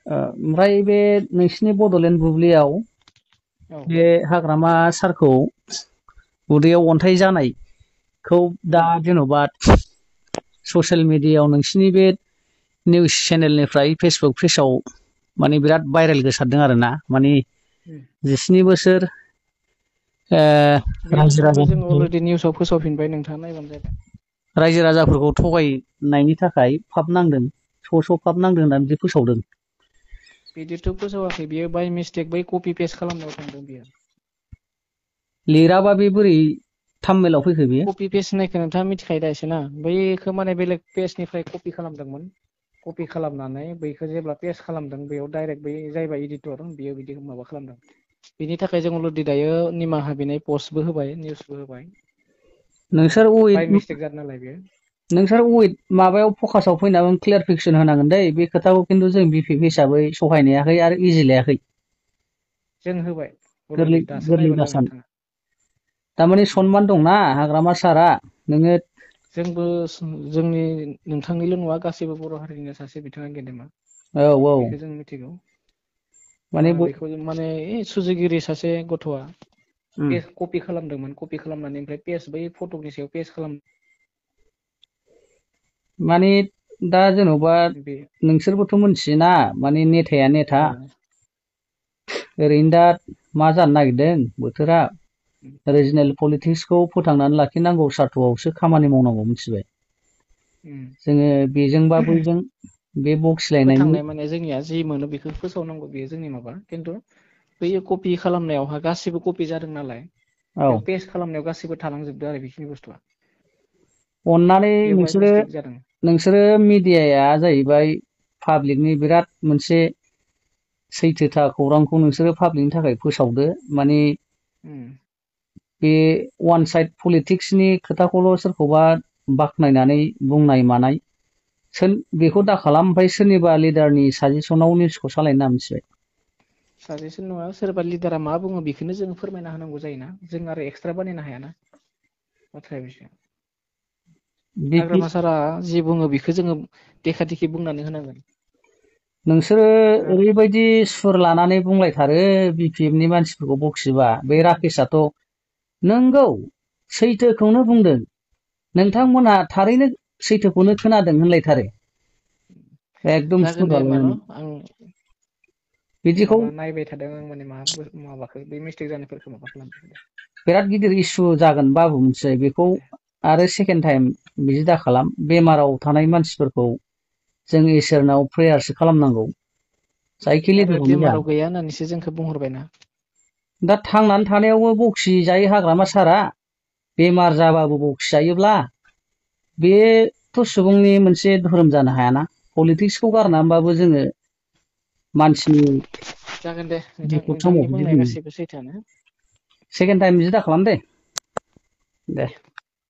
ओमफ्राय बे नोंसिनि बड'लेण्ड बुब्लियाव औ बे हाग्रामा सारखौ उदैयाव अन्थाइ जानायखौ दा जेन'बा ससियेल मिडियायाव नोंसिनि बे निउस चेनेलनिफ्राय फेसबुक पेजाव माने बिराद भाइरेल गोसारदों आरो ना माने 17 बोसोर बे रायजो बुस्थुखौ जों राजाफोरखौ अलरेडि निउसाव फोसावफिनबाय नोंथाङा नायबानो जाबाय। रायजो राजाफोरखौ थगायनायनि थाखाय फाब नांदों स' फाब नांदों होननानै बिदि फोसावदों। बिदिथ' फोसावाखै बियो बाय मिस्टेक बै कपि पेस्ट खालामनायाव थांदों बियो। लिराबा बे बोरै थाममेलाव फैखो बेयो? कपि पेस्ट होननायखौ नोंथाङा मिथिखायो दा एसे ना बैखौ माने बेलेग पेजनिफ्राय कपि खालामदोंमोन। कपि खालामनानै बैखौ जेब्ला पेस्ट खालामदों बेयाव डाइरेक्ट बै जायबा इडिटर बियो बिदि माबा खालामदों। बिनि थाखाय जों अलरेडि दायो निमाहा बिनाय पस्टबो होबाय निउसबो होबाय। नोंसोर बाय मिस्टेक जादों नालाय बेयो माबायाव फकासाव फैनानै क्लियारफिकेसन होनांगोन दै बे खोथाखौ खिन्थु जों बिपिएफ हिसाबै सहायनो हायाखै आरो इजि लायाखै। जों होबाय गोरलै अलरेडि दासो गोरलै नायबानो जागोन बासान नोंथाङा। थारमाने सनमान दंना हाग्रामा सारा नोङो जोंबो जोंनि नोंथांनिल' नङा गासैबो बर' हारिनिनो सासे बिथाङा गेदेमा। औ औ बेखौ जों मिथिगौ माने बेखौ माने सुजुगिरि सासे गथ'आ उम कपि खालामदोंमोन कपि खालामनानै ओमफ्राय पेज बै फट'नि सायाव पेस्ट खालाम माने दा जेन'बा बे नोंसोरबोथ' मिथियोना माने नेथाया नेथा औ ओरैनो दा मा जानो नागिरदों बोथोरा रिजनेल पलिटिक्सखौ फोथांनानै लाखिनांगौ सार्थ'आवसो खामानि मावनांगौ मिथिबाय। जोङो बेजोंबा बैजों बे बखिलायनायनि फोथांनाय माने जोंनिया जि मोनो बेखौ फोसावनांगौ बेयो जोंनि माबा खिन्थु बैयो कपि खालामनायावहा गासिबो कपि जादों नालाय औ बेयाव पेस्ट खालामनायाव गासिबो थालांजोबदों आरो बेखिनि बुस्थुआ। अननानै बेयो बाय मिस्टेक जादों नोंसोरो मिडियाया जाहैबाय पाब्लिकनि बिराद मोनसे सैथोथा खौरांखौ नोंसोरो पाब्लिकनि थाखाय फोसावदो माने बे वान साइड पलिटिक्सनि खोथाखौल' सोरखौबा बाख्नायनानै बुंनाय मानाय बेखौ दा खालाम ओमफ्राय सोरनिबा लिडारनि साजेसनाव निउसखौ सालायनो नाङा मिथिबाय। साजेसन नङा सोरबा लिडारा मा बुङो बेखौनो जों फोरमायना होनांगौ जायोना जों आरो एक्सट्रा बानायनो हायाना। बाथ्राया बिसो बिपि हाग्रामा सारा जि बुङो बेखौ जोङो देखा देखि बुंनानै होनांगोन। नोंसोरो ओरैबायदि सुर लानानै बुंलायथारो बि पि एफ नि मानसिफोरखौ बखिबा बे राकेसाथ' नोंगौ सैथोखौनो बुंदों। नोंथांमोनहा थारैनो सैथोखौनो खोनादों होनलायथारो। एकदम जागोन सुर दे होमबा न' लालायनानै आं बिदिखौ माबा नायबाय थादों आं माने माबाखौ बे मिस्टेक जानायफोरखौ माबा खालामदों दे। बिराद गिदिर इसु जागोन बाबु मिथिबाय बेखौ दे आरो सेकेणड टाइम बिदि दा खालाम बेमाराव थानाय मानसिफोरखौ जों इसोरनाव प्रेयारसो खालामनांगौ। जायखि आरो लिडारानो जा बेमाराव गैया होननानैसो जोंखौ बुंहरबायना। दा थांनानै थानायावबो बखि जायो हाग्रामा सारा बेमार जाबाबो बखिजायोब्ला बेथ' सुबुंनि मोनसे धोरोम जानो हायाना पलिटिक्सखौ गारनानैबाबो जोङो मानसिनि जागोन दे नोंथां बिपद समाव नोंथांनि बिदि बुंनाया बुङो गासैबो सैथोआनो। सेकेण्ड टाइम बिदि दा खालाम दे। दे